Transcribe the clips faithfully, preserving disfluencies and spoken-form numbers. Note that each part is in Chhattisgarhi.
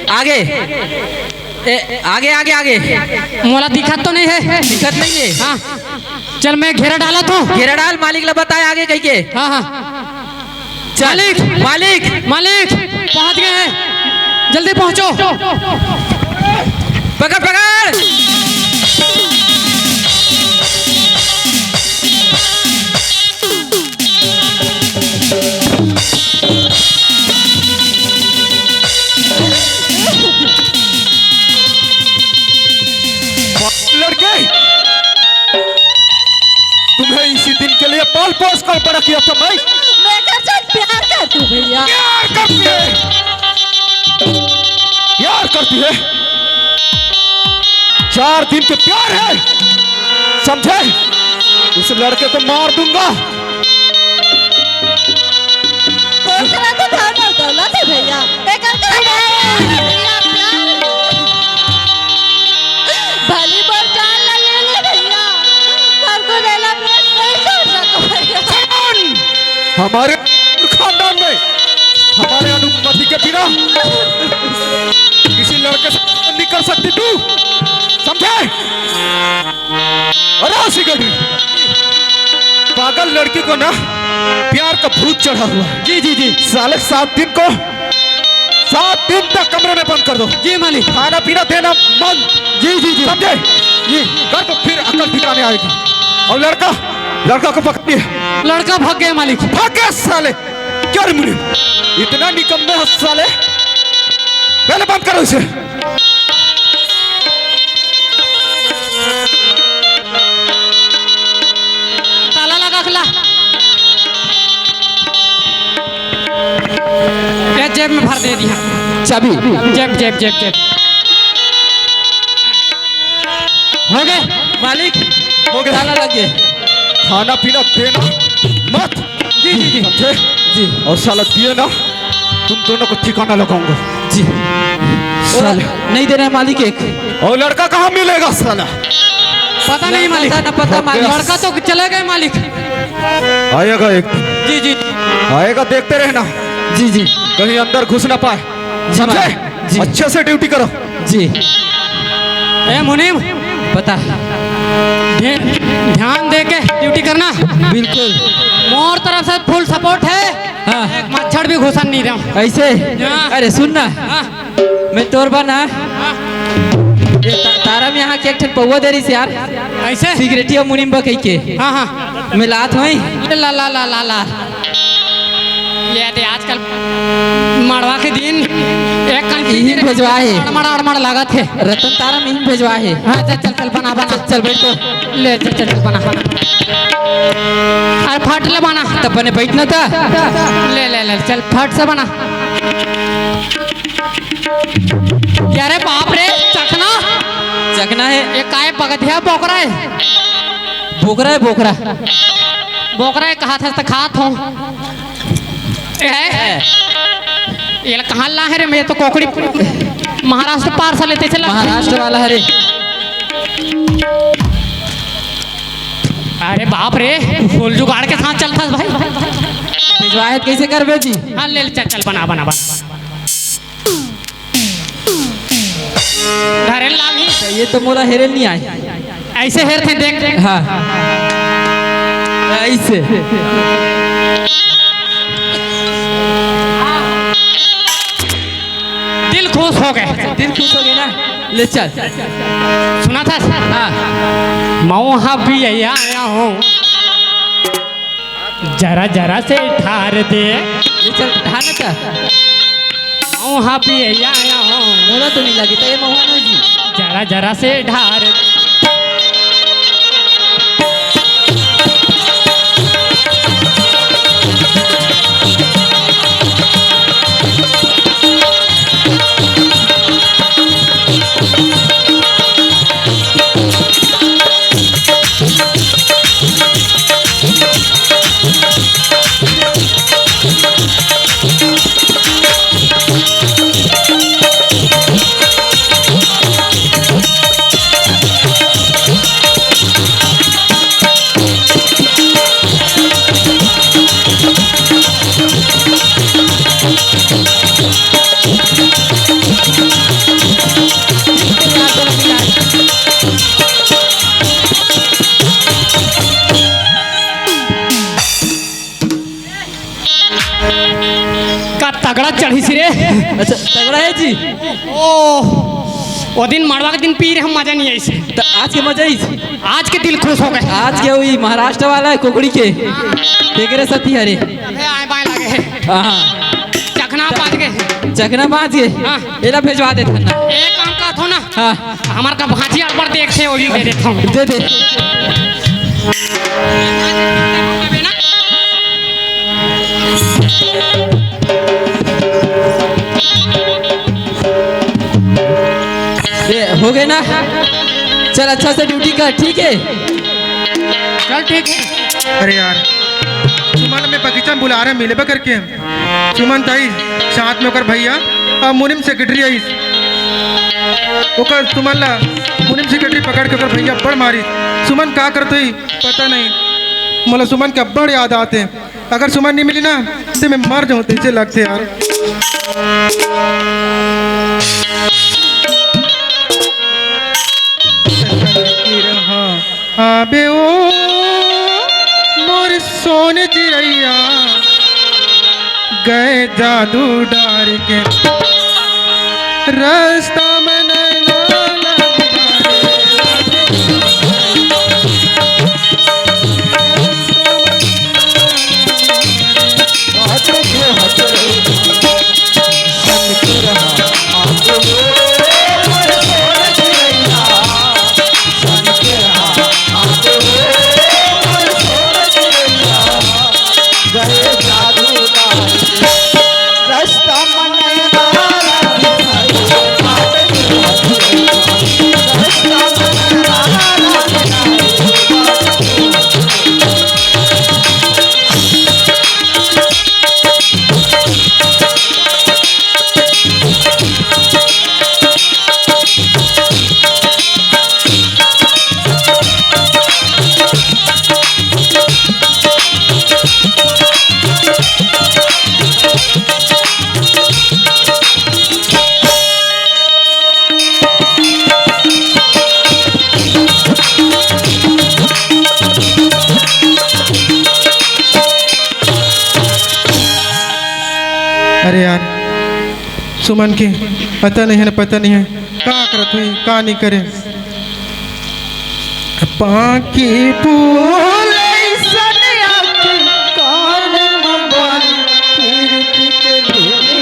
आगे। ए, आगे, आगे, आगे। मोला दिखत तो नहीं है। दिखत नहीं है। हाँ। चल, मैं घेरा डालत हूँ। घेरा डाल, मालिक ला बताए आगे कहिके। हाँ, हाँ। चल। मालिक। मालिक। मालिक, पहुँच गए हैं, जल्दी पहुँचो। पकड़, पकड़। लड़के, तुम्हें इसी दिन के लिए पाल पोस कर बड़ा किया था मैं। मैं एकर साथ प्यार करती हूँ भैया। प्यार करती है, प्यार करती है। चार दिन के प्यार है, समझे? उस लड़के को मार दूंगा। ओकरा तो धन और दौलत है भैया, एकर का भैया प्यार? भली बोल चाल ला ले ले भैया, पर को देला प्रेम नहीं कर सको भैया। सुन! हमारे खानदान में हमारे अनुमति के बिना किसी लड़के से नहीं कर सकती तू, समझे? अरे सिगड़ी, पागल लड़की को ना प्यार का भूत चढ़ा हुआ है। जी, जी, जी। साले सात दिन को, सात दिन तक कमरे में बंद कर दो। जी मालिक। खाना पीना देना बंद। जी, जी, जी। समझे? जी। कर तो फिर अकल ठिकाने आएगी। और लड़का, लड़का को पकड़िए। लड़का भाग गया मालिक। भाग गया साले। क्या रे मुनीम, इतना निकम्मे हो साले? पहले बंद करो इसे। ताला लगा खुला। ये जेब में भर दे दिया। चाबी। जेब, जेब, जेब, जेब। हो गए मालिक, हो गया। ताला लग गए। खाना पीना देना मत। जी, जी, जी। समझे? जी। और साला दिए ना, तुम दोनों को ठिकाना लगाऊंगा। जी। साले। नहीं दे रहे मालिक एक। और लड़का कहाँ मिलेगा साला? पता नहीं मालिक। पता ना, पता हो मालिक। गया। लड़का तो चले गए मालिक। आएगा एक। जी, जी। आएगा, देखते रहना। जी, जी। कहीं अंदर घुस ना पाए। जी, समझे? मालिक। जी। अच्छे से ड्यूटी करो। जी। ए मुनीम, बता। ध्य-, ध्यान दे के ड्यूटी करना। बिल्कुल। मोर तरफ से फुल सपोर्ट है। हाँ। एक मच्छर भी घुसन नहीं रहा। ऐसे? हाँ। अरे सुन ना। हाँ। मैं तोर बा ना। हाँ। ये ता-, तारा में यहाँ के एक ठन पौवा दे रही यार। ऐसे? सिगरेटिया मुनीम बा कही के। हाँ, हाँ। मैं लात होई। ला, ला, ला, ला, ला। ले दे, आजकल मड़वा के दिन एक कन इही भेजवा हे। अड़मड़, अड़मड़ लागत हे। रतन तारा में ही भेजवा हे। हाँ, चल, चल, चल, बना, बना। चल, बैठ तो। ले, चल, चल, चल, बना, बना। अरे, फट ले बना। तब बने बैठ ना था। ले, ले, ले, चल, फट से बना। अरे बाप रे, चखना। चखना है। ये काय बगधिया बोकरा है? बोकरा है, बोकरा। बोकरा है, कहा था तो खात हो। ए, ये ला कहाँ ला है रे? मैं तो कोकड़ी महाराष्ट्र पार से लेते चला। महाराष्ट्र वाला है रे। अरे बाप रे, फुल जुगाड़ के साथ चलता है भाई। भिजवाए कैसे करबे जी? हाँ, ले ले, चल, चल, बना, बना, बना, बना। धरे लागी। ये तो मोला हेरे नहीं आए। ऐसे हेरथे देख। हाँ। ऐसे। दिल खुश हो गए। दिल खुश हो गए ना? ले चल। सुना था? हाँ। मैं वहाँ भी आया हूँ। जरा जरा से ढार दे। ले चल, ढार ना चल। मौहा पिए आया हूँ। मोला तो नहीं लगी, तो ये मौहा नहीं जी। जरा जरा से ढार दे। अच्छा, तगड़ा हे जी। ओ, ओ दिन मड़वा के दिन पी रहे हम, मजा नहीं आइस। त आज के मजा आइस। आज के दिल खुश हो गे। आज के वही महाराष्ट्र वाला हे, कुकड़ी के। तेकरे सती हरे। अबे आए बाएं लगे हे। हाँ, हाँ। चखना बाज गे। चखना बाज गे। हाँ। एला भेजवा देथन ना। एक काम करथों ना। हाँ। हमर का भांजी अब्बड़ देखथे, ओही दे देथों। दे दे। ए, हो गे ना? चल, अच्छा से ड्यूटी कर, ठीक हे? चल, ठीक हे। अरे यार, सुमन मैं बगीचा में बुला रहे, मिलबे करके। सुमन त आइस, साथ में ओकर भैया अउ मुनीम सेक्रेटरी आइस। ओकर सुमन ला मुनीम सेक्रेटरी पकड़ के ओकर भैया बड़ मारिस। सुमन का करत होही पता नहीं, मोला सुमन के अब्बड़ याद आथे। अगर सुमन नहीं मिली ना, त मैं मर जाहूं, तइसे लगथे यार। हाँ। आबे ओ मोर सोन चिरैया, गए जादू डार के रस्ता में नैना लग जाए। अरे यार, सुमन के पता नहीं हे ना, पता नहीं हे का करत होही, का नहीं करे। पाकी फूल अइसन आँखी, कान म बाली, प्रीत के धुनी।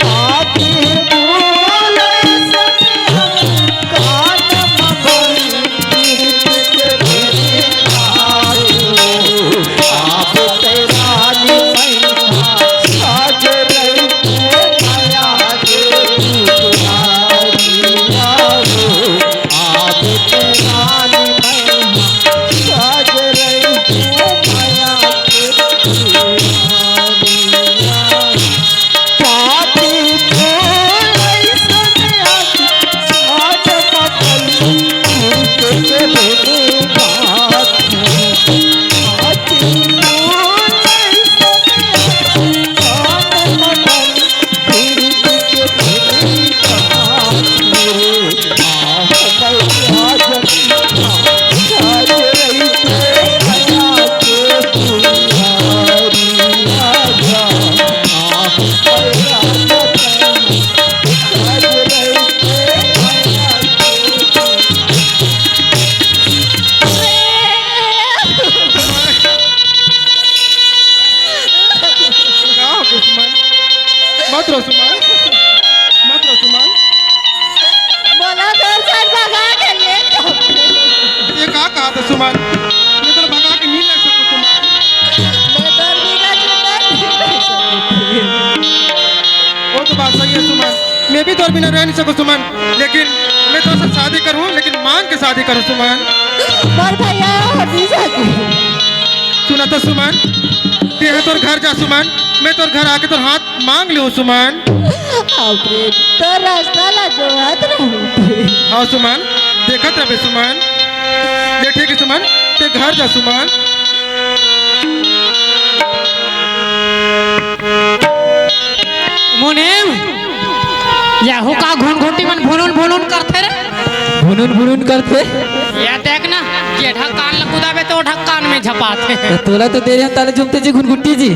पाकी फूल अइसन आँखी, कान म बाली, प्रीत के धुनी। का हो गे सुमन? मत रो सुमन, मत रो सुमन। मोला घर से भगा के ले जाओ। ये का कहा था सुमन? मैं तोला भगा के नहीं ले सकूं सुमन। मैं तोर बिना जिंदा नहीं रह सकती। वो तो बात सही है सुमन, मैं भी तोर बिना रह नहीं सकूं सुमन, लेकिन मैं तोर से शादी करूं, लेकिन मांग के शादी करूं सुमन। पर भैया, हम नहीं जाती। सुना तो सुमन, तेहा तोर घर जा सुमन, मैं तोर घर आके तोर हाथ मांग लेहूं सुमन। अबे, तोर रास्ता ला जोहत रहूं। हाँ सुमन, देखत रहबे सुमन। ले ठीक है सुमन, ते घर जा सुमन। मुनीम, यहू का घुनघुटी मन भुनुन भुनुन करथे रे? भुनुन भुनुन करथे? ये देख ना, जेठा कान ल कुदाबे तो ओठा कान में झपाथे। त तोला तो दे रहे हैं ताले जुमते जी घुनघुटी जी।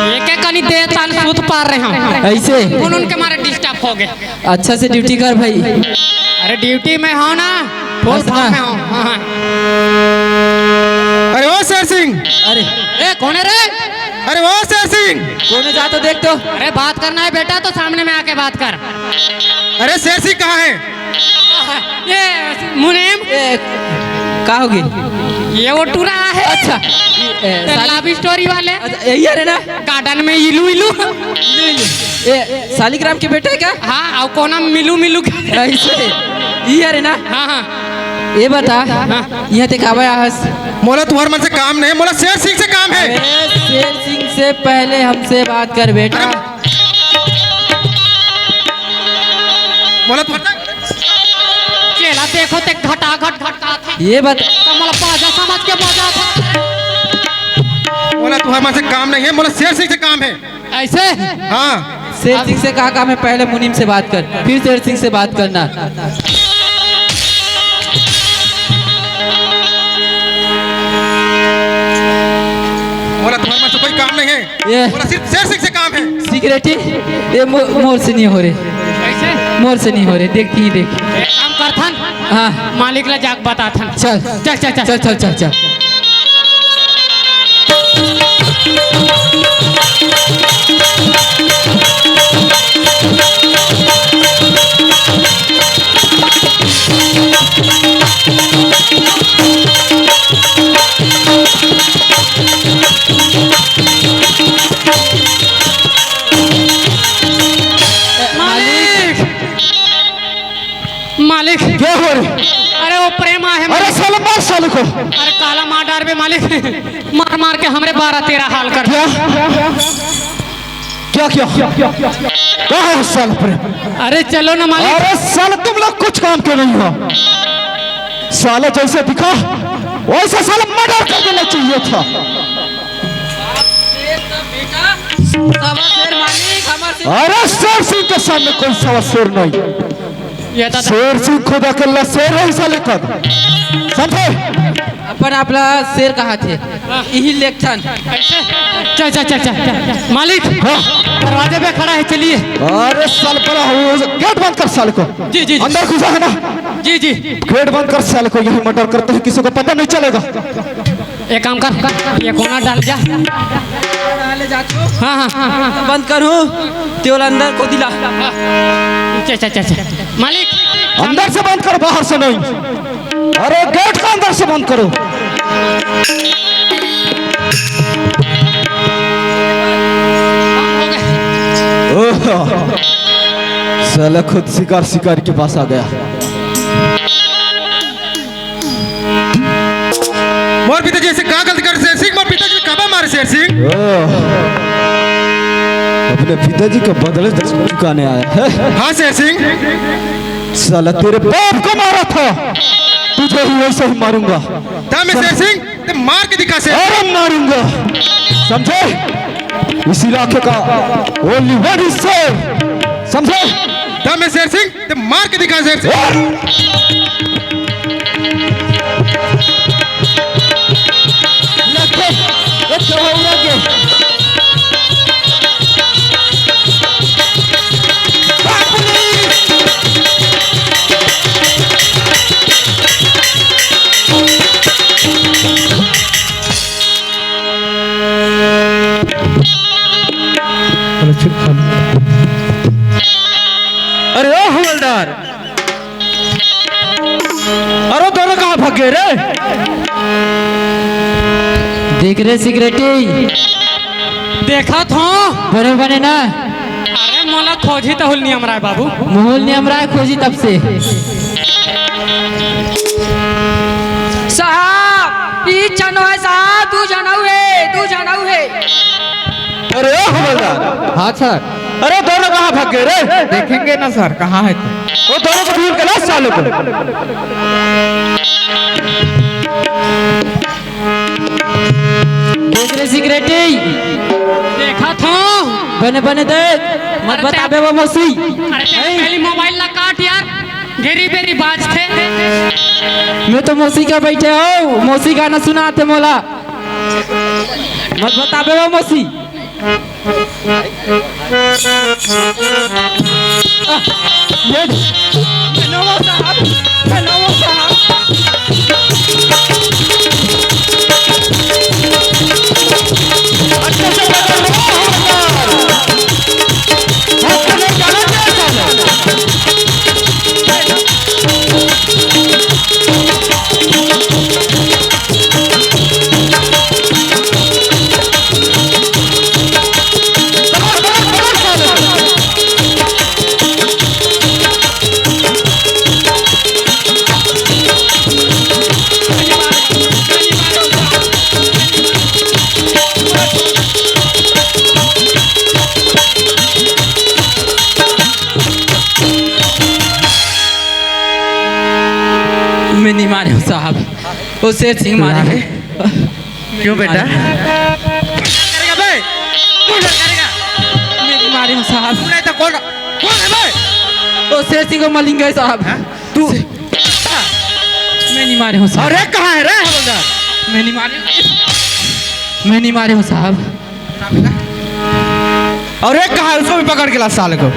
ये के कनी दे तान सूत पार रहे हंव। ऐसे? उन उनके मारे डिस्टर्ब हो गए। अच्छा से ड्यूटी कर भाई। अरे ड्यूटी में हंव ना, फुल अच्छा। फॉर्म में हंव। हाँ, हाँ। अरे ओ शेर सिंह। अरे, ए, कौन है रे? अरे ओ शेर सिंह। कौन है, जा तो देख तो। अरे बात करना है बेटा तो सामने में आके बात कर। अरे शेर सिंह कहाँ है? ये मुनीम। ए, का होगे? ये वो टूरा है। अच्छा, ए, ए, साली लव स्टोरी वाले। अच्छा, यही है ना? गार्डन में इलू इलू। ए, शालिग्राम के बेटा है क्या? हाँ, अउ कोना मिलू मिलू के। ऐसे, यही है ना? हाँ, हाँ। ये बता, हाँ। यहाँ ते काबर आहस? मोला तुंहर मन से काम नहीं, मोला शेर सिंह से काम है। अरे, शेर सिंह से पहले हमसे बात कर बेटा। अरे, मोला तुंहर से चेला देखो ते घटाघट घटाथे। ये बता। कमल बाजा समझ के बजाथे। मोला तुंहर मन से काम नहीं है, मोला शेर सिंह से काम है। ऐसे? हाँ। शेर सिंह से का काम है, पहले मुनीम से बात कर, फिर शेर सिंह से बात करना। मोला तुंहर मन से कोई काम नहीं है। ये मोला सिर्फ शेर सिंह से काम है। सिक्योरिटी, ये मो-, मोर से नहीं हो रहे। कैसे? मोर से नहीं हो रहे, देखती ही देख। एक काम करथन। हाँ। मालिक ला जाके बताथन। चल। चल, चल, चल। चल, चल, चल, चल। मालिक, मालिक। क्या हो रे? अरे वो प्रेम आहे अरे मालिक। साले मार साले को। अरे काला मार डारबे मालिक। मार मार के हमरे बारह तेरह हाल कर। क्या? क्या, क्या? कहाँ है साला प्रेम? अरे चलो ना मालिक। अरे साले तुम लोग कुछ काम के नहीं हो। साले जैसे दिखा वैसे साले मर्डर कर देना चाहिए था। सवा शेर मालिक, हमार से अरे शेर सिंह के सामने कोई सवा शेर नहीं। ये दादा। शेर सिंह खुद अकेला शेर है, ऐसा लेकर समझे? अपन आपला शेर कहा थे, यही लेखथन। कैसे? चल, चल, चल, चल, चल। मालिक, हाँ। दरवाजे पे खड़ा है, चलिए। अरे साल बड़ा हो, गेट बंद कर साल को। जी, जी, जी। अंदर घुसा है ना? जी, जी। गेट बंद कर साल को, यही मर्डर करते हैं, किसी को पता नहीं चलेगा। एक काम कर, ये कोना डाल जा। हाँ, हाँ, हाँ, हाँ। बंद करूँ, तेवल अंदर को दिला। हाँ। चल, चल, चल, चल। मालिक। अंदर से बंद कर, बाहर से नहीं। अरे गेट का अंदर से बंद करो। ओह, साला खुद शिकार शिकारी के पास आ गया। मोर पिताजी ऐसे का गलती कर शेर सिंह? मोर पिताजी काबर मारे शेर सिंह? ओह, अपने पिताजी का बदला चुकाने आया है। हाँ शेर सिंह। साला तेरे बाप को मारा था, तुझे ही वैसे ही मारूंगा। था मैं शेर सिंह, ते मार के दिखा शेर। अरे मारूंगा, समझे? इस इलाके का only one is शेर, समझे? था मैं शेर सिंह, ते मार के दिखा शेर सिंह। अरे ओ हवलदार, अरे दोनों कहाँ भाग गए रे? देख रे सिक्योरिटी। देखा था। बने बने ना। अरे मोला खोजी तो हुल नियम राय बाबू। मुहुल नियम राय खोजी तब से। साहब, ई चनो है साहब, दू जनऊ है, दू जनऊ है। अरे ओ हवलदार। हाँ सर। अरे दोनों कहाँ भाग गए रे? देखेंगे ना सर, कहाँ है तो। वो दोनों को ढूंढ के ला सालों को। देख रे सिक्योरिटी। देखा था। बने बने देख। मत अरे बताबे वो मौसी। अरे तेरे पहली मोबाइल ला काट यार। गेरी बेरी बाज थे। मैं तो मौसी का बैठे हो, मौसी गाना सुनाते मोला। मत बताबे वो मौसी। ये नवाब साहब, नवाब साहब। अच्छे से पकड़ लो, खबरदार। हाथ को नहीं जाना चाहिए, साले। मैं नहीं मारे हूँ साहब, वो शेर सिंह मारे हैं। क्यों बेटा? करेगा बे? तू डर करेगा? मैं नहीं मारे हूँ साहब। तू नहीं तो कौन, कौन है बे? वो शेर सिंह को मलिंगा है साहब। हाँ? तू मैं नहीं मारे हूँ साहब। अरे कहाँ है रे हवलदार? मैं नहीं मारे हूँ। मैं नहीं मारे हूँ साहब। अरे कहाँ है? उसको भी पकड़ के ला साले को।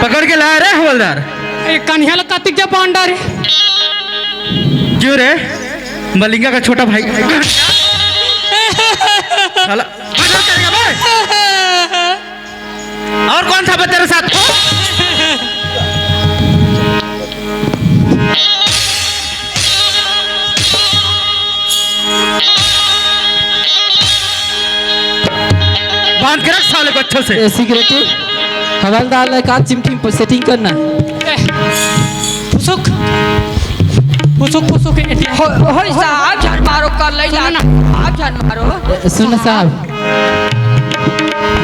पकड़ के लाया रे हवलदार। ए, कन्हैया ला कतिक जा बांधा रे। क्यों रे? मलिंगा का छोटा भाई। साला, मजाक करेगा बे? और कौन था बे तेरे साथ? बांध के रख साले को अच्छे से। ए, सिक्योरिटी, हवलदार ला का चिमटी पर सेटिंग करना। ए, फुसुक, फुसुक, फुसुक, ए, हो, हो, साहब, झन मारो, कर ले, सुनो ना। आप झन मारो। ए, सुन ना साहब,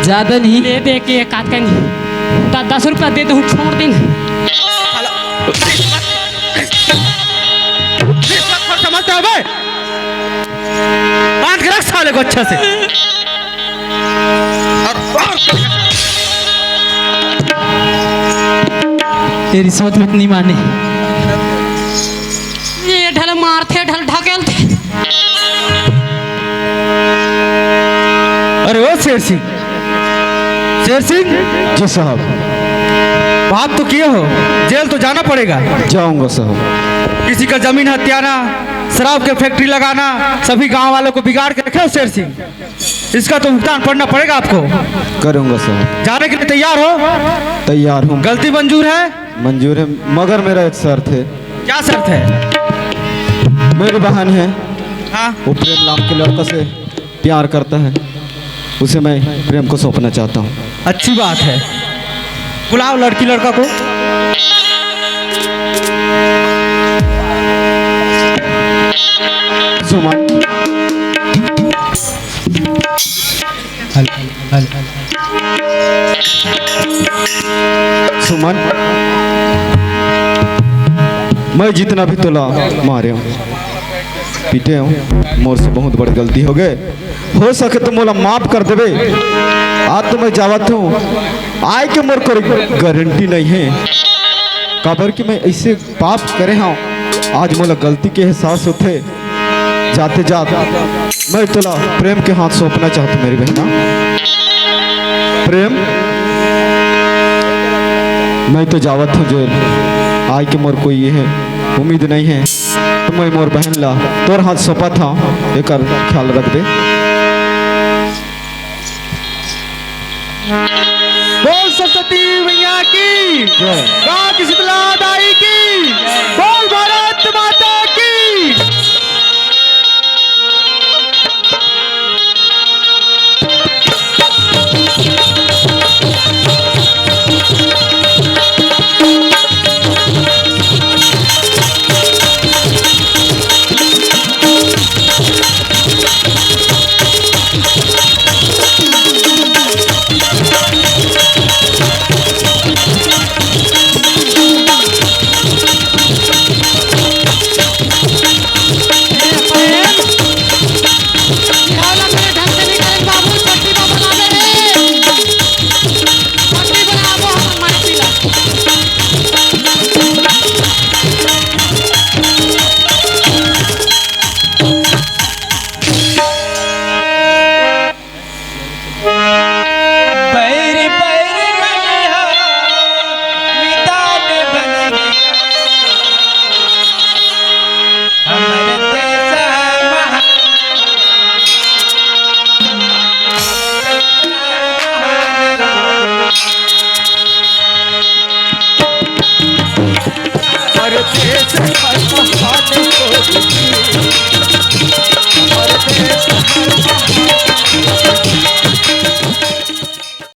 ज्यादा नहीं। ले दे के एक आध कहीं। द-, दस रुपया दे दे, छोड़ दे। साला, रिश्वतखोर समझता है बे? बांध के रख साले को अच्छा से। और, और ये रिश्वत मत नहीं माने। ये ढल मारथे, ढल ढकेलथे। अरे ओ शेर सिंह, शेर सिंह। जी साहब। पाप तो किए हो, जेल तो जाना पड़ेगा। जाऊंगा साहब। किसी का जमीन हथियाना, शराब के फैक्ट्री लगाना, सभी गांव वालों को बिगाड़ के रखे हो शेर सिंह। इसका तो भुगतान पड़ना पड़ेगा आपको। करूंगा साहब। जाने के लिए तैयार हो? तैयार हूँ। गलती मंजूर है? मंजूर है, मगर मेरा एक शर्त है। क्या शर्त है? मेरी बहन है, हाँ। वो प्रेम नाम के लड़का से प्यार करता है, उसे मैं प्रेम को सौंपना चाहता हूँ। अच्छी बात है, बुलाओ लड़की लड़का को। सुमन। सुमन, मैं जितना भी तोला मारे हूँ, पीटे हूँ, मोर से बहुत बड़ी गलती हो गए। हो सके तो मोला माफ कर देबे। आज तो मैं जावत हूँ, आय के मोर कोई गारंटी नहीं है, काबर कि मैं ऐसे पाप करे हूँ। आज मोला गलती के एहसास होथे। जाते जात मैं तोला प्रेम के हाथ सौंपना चाहत हूँ मेरी बहना। प्रेम, मैं तो जावत हूँ जेल, आय के मोर कोई ये है उम्मीद नहीं है, तो मैं मोर बहन ला तोर हाथ सौंपत हूँ, एकर ख्याल रख दे। बोल सरस्वती मैया की, जय। गाँव की शीतला दाई की।